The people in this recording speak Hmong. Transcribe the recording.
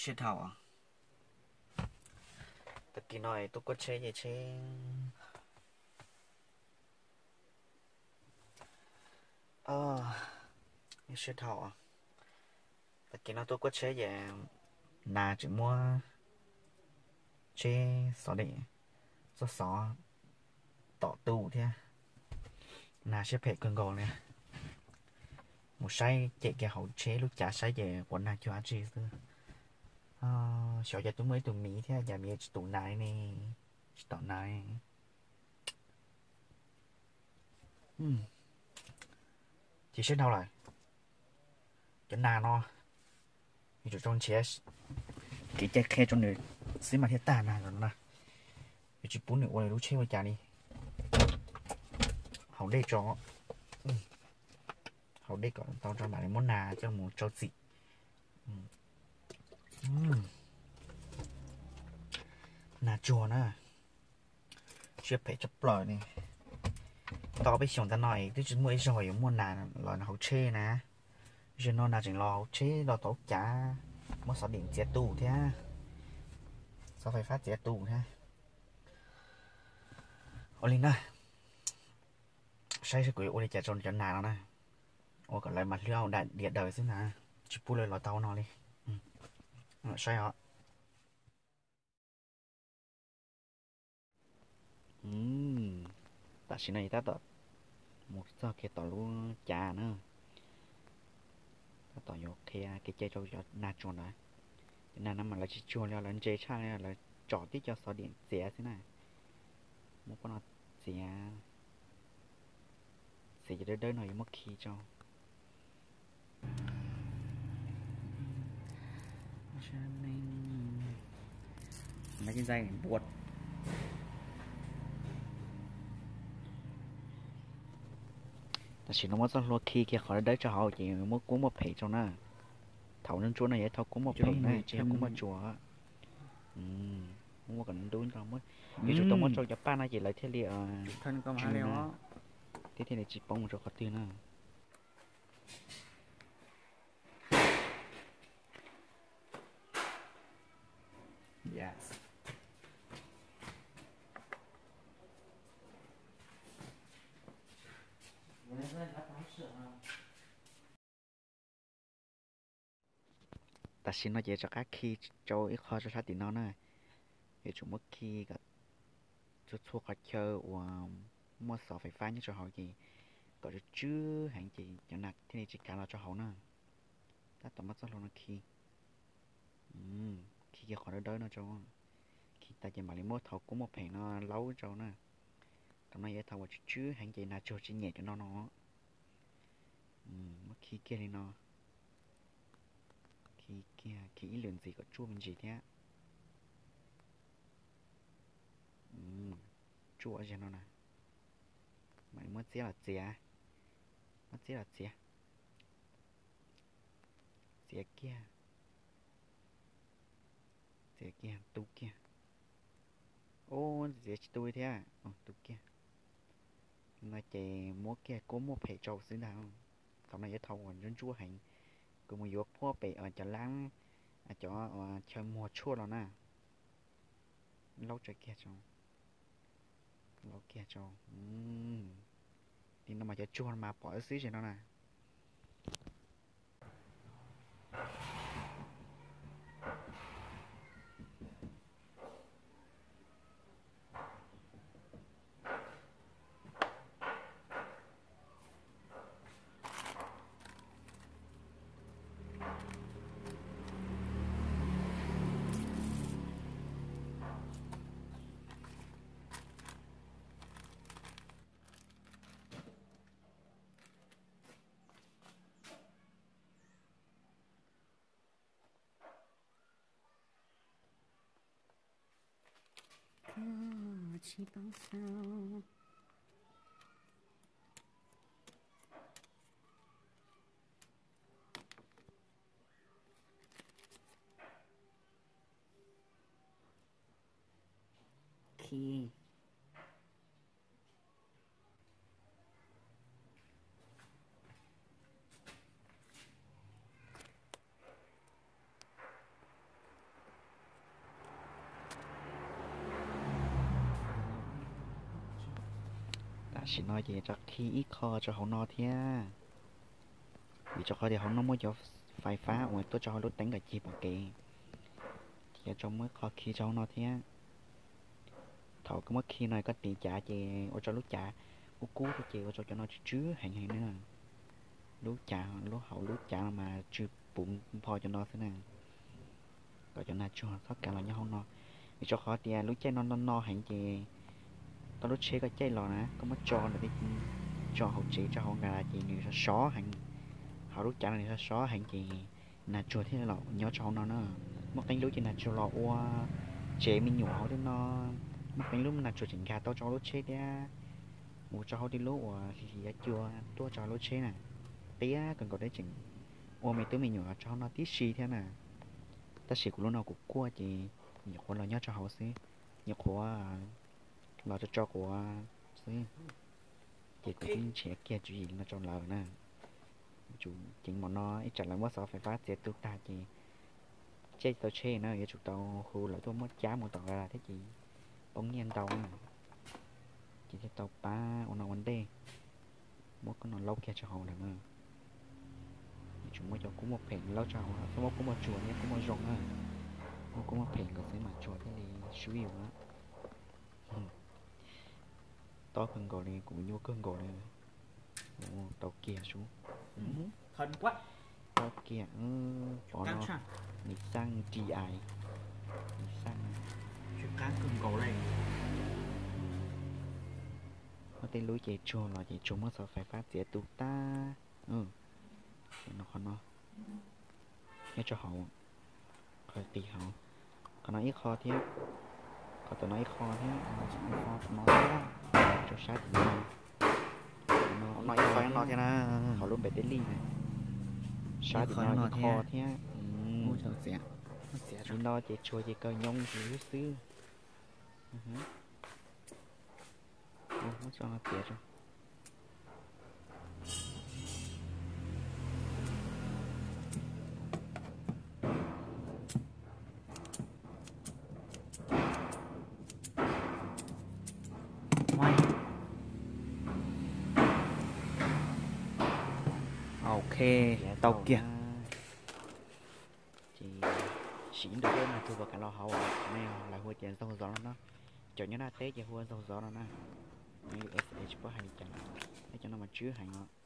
Sib dhau, tag kis no tuaj kuaj tsheb ces tsheb, sib dhau, tag kis no tuaj kuaj tsheb ces nas tseem muab tsheb xov deem, txoj xov tom tu thiab. Nas siab phem kawg nkaus li. Mus saib cem kiag hauv tsheb lub cav saib ces quav nag cuag dab tsi xwb. Xyov cas twb muaj ib tug miv thiab cas miv tsis tom nas li ne, tsis tom nas li. Chim siab dhau lawm. Cov nas no yuav tsum tau nrhiav kev cai qhia rau nws xwb mas thiaj tag na. Yuav tsis pub nws ua li lub tsheb ua cas li. Haus dej tso, haus dej kom tau tso mam li muab nas coj mus tsau txim. Nas tsuag na, siab phem tshaj plaws li. Tau peb xyoos ntawd no twb tsis muaj ib zaug yuav muaj nas los hauv tsheb na. Zaum no nas tseem los hauv tsheb los tau cav, muab xov deem txiav tu thiab, xov fais fab txiav tu thiab. Ua li na, saib seb kuv yuav ua li cas rau cov nas no na. Ua kom lawv mas hlwb diav daws xwb na, tsis pub lawv los tau no li. Saib os. Tam sim no tab tom mus txog kiag tom lub cav na. Tab tom yuav qhia kev cai rau cov nas tsuag ntawd. Cov nas no mas lawv tsis tsuag li, lawv ntse tshaj li, lawv tsom tib co xov deem txiav xwb na. Muab pob no txiav, txiav cov dawb dawb no yuav muab khi rau. Tam sim no muab txoj hlua khi kiag qhov dawb dawb rau hauv ces muab kuab muaj phem rau na. Thaum ntsuab ntsuab no yog thau kuab muaj phem na, tsis yog kuab muaj tsuag. Muab kom ntub, yuav tsum tau muab rau cov paj no ces lawv thiaj li, thiaj li tsis poob mus rau qhov twg na. Tam sim no ces rov qab khi rau ib qho rau sab tim no na. Yuav tsum muab khi kom txhua txhua qhov chaw uas muaj xov fais fab nyob rau hauv ces kom tsw tsw heev ces cov nas thiaj li tsis kav los rau hauv na. Tab tom muab txoj hlua no khi, khi kiag qhov dawb dawb no rau. Khi tas ces mam li muab thau kuab muaj phem no laub rau na. Thaum no yog thau uas tsw tsw heev ces nas tsuag tsis nyiam cov no no. Muab khi kiag li no. Khi kiag, khi ib lwm ntxiv kom tsuaj me ntsis thiab. Tsuaj zog no na. Mam li muab txiab los txiav. Muab txiab los txiav. Txiav kiag. Txiav kiag, tu kiag. Ub, txiav tsis tu li thiab, tu kiag. No ces muab kiag kuab muaj phem rau xwb ntag. Thaum no yog thau uas ntsuab ntsuab heev, kuv mus yuav puag pem cov lab, cov chaw muag tshuaj los na. Laub tsawv kiag tso. Laub kiag tso. Li no mas cov tsuag mas pom xwb xwb no na. Koj tsis paub xaus. Khi. Tam sim no ces rov khi ib qho rau hauv no thiab, vim rau qhov tias hauv no muaj cov fais fab uas tuaj rau hauv lub teeb kom cig pom kev, ces yuav rau muab ib qho khi rau hauv no thiab. Thaum koj muab khi no koj tiv cav ces ua rau lub cav kub kub thiab ces ua rau cov no tsw tsw heev heev na. Lub cav, lub hauv lub cav no mas tsw puv npho cov no xwb na, kom cov nag tsuag txhob kav los nyob hauv no. Vim rau qhov tias lub caij no no no heev ces koj lub tsheb koj caij los na koj muab tso ntawm, tso hauv tsev tso hauv nkas ces nws sov sov heev, hauv lub cav no nws sov sov heev ces nag tsuag thiaj los nyob rau hauv no na. Muaj qee lub ces nag tsuag los ua tsev me nyuam hauv tej no, muaj qee lub nag tsuag tseem nkag tau rau lub tsheb thiab, mus rau hauv tej lub uas hli hli yuav cua tuaj rau lub tsheb na. Tiab kawg nkaus thiab tseem ua me tub me nyuam rau hauv no tib si thiab na. Tab sis kuv lub no kuv kuaj ces nyuam qhuav los nyob rau hauv xwb, nyuam qhuav los tso tso quav xwb, ces kuv twb nrhiav kiag tswv yim no rau lawv na. Yuav tsum ceev mom no ib tsam lawv muab xov fais fab txiav tu tag ces caij tau tsheb na yuav tsum tau hu lawv tuaj muab cab mus tom garaas thiab ces poob nyiaj ntau na, ces thiaj tau pab ua no ua ntej, muab koj no laub kiag rau hauv lawm na. Yuav tsum muab cov kub muag phem laub rau hauv, txhob muab kub muag tsuag thiab kub muag zoo na, muab kub muag phem nkaus xwb mas tsuag thiaj li swb yus na. Tob kawg nkaus li, kuv nyuaj kawg nkaus li. Tau kiag sub. Tau kiag, pov no, nws xaj di ai, nws xaj. Muab tej lub ces tsuag los ces tsuag muab xov fais fab txiav tu tag. No qhov no, nyob rau hauv, qhov qis hauv, qhov no ib qho thiab, qhov tom no ib qho thiab, qhov tom no thiab, rau sab tim no, no ib qho no thiab na, hauv lub npe teb lij na, sab tim no ib qho thiab. Li no ces tsuag ces kawg nyob li xwb. Muab tso no tiav rau. Ok, tau kiag. Ces sim ib ntus tej nag tsuag puas kam los hauv, no yog lawv hu tias zaug zov no na. Cov nyob Daj Teb ces hu ua zaug zov no na. Nyob U S A tsis paub hais li cas, tab cov no mas tsw heev os.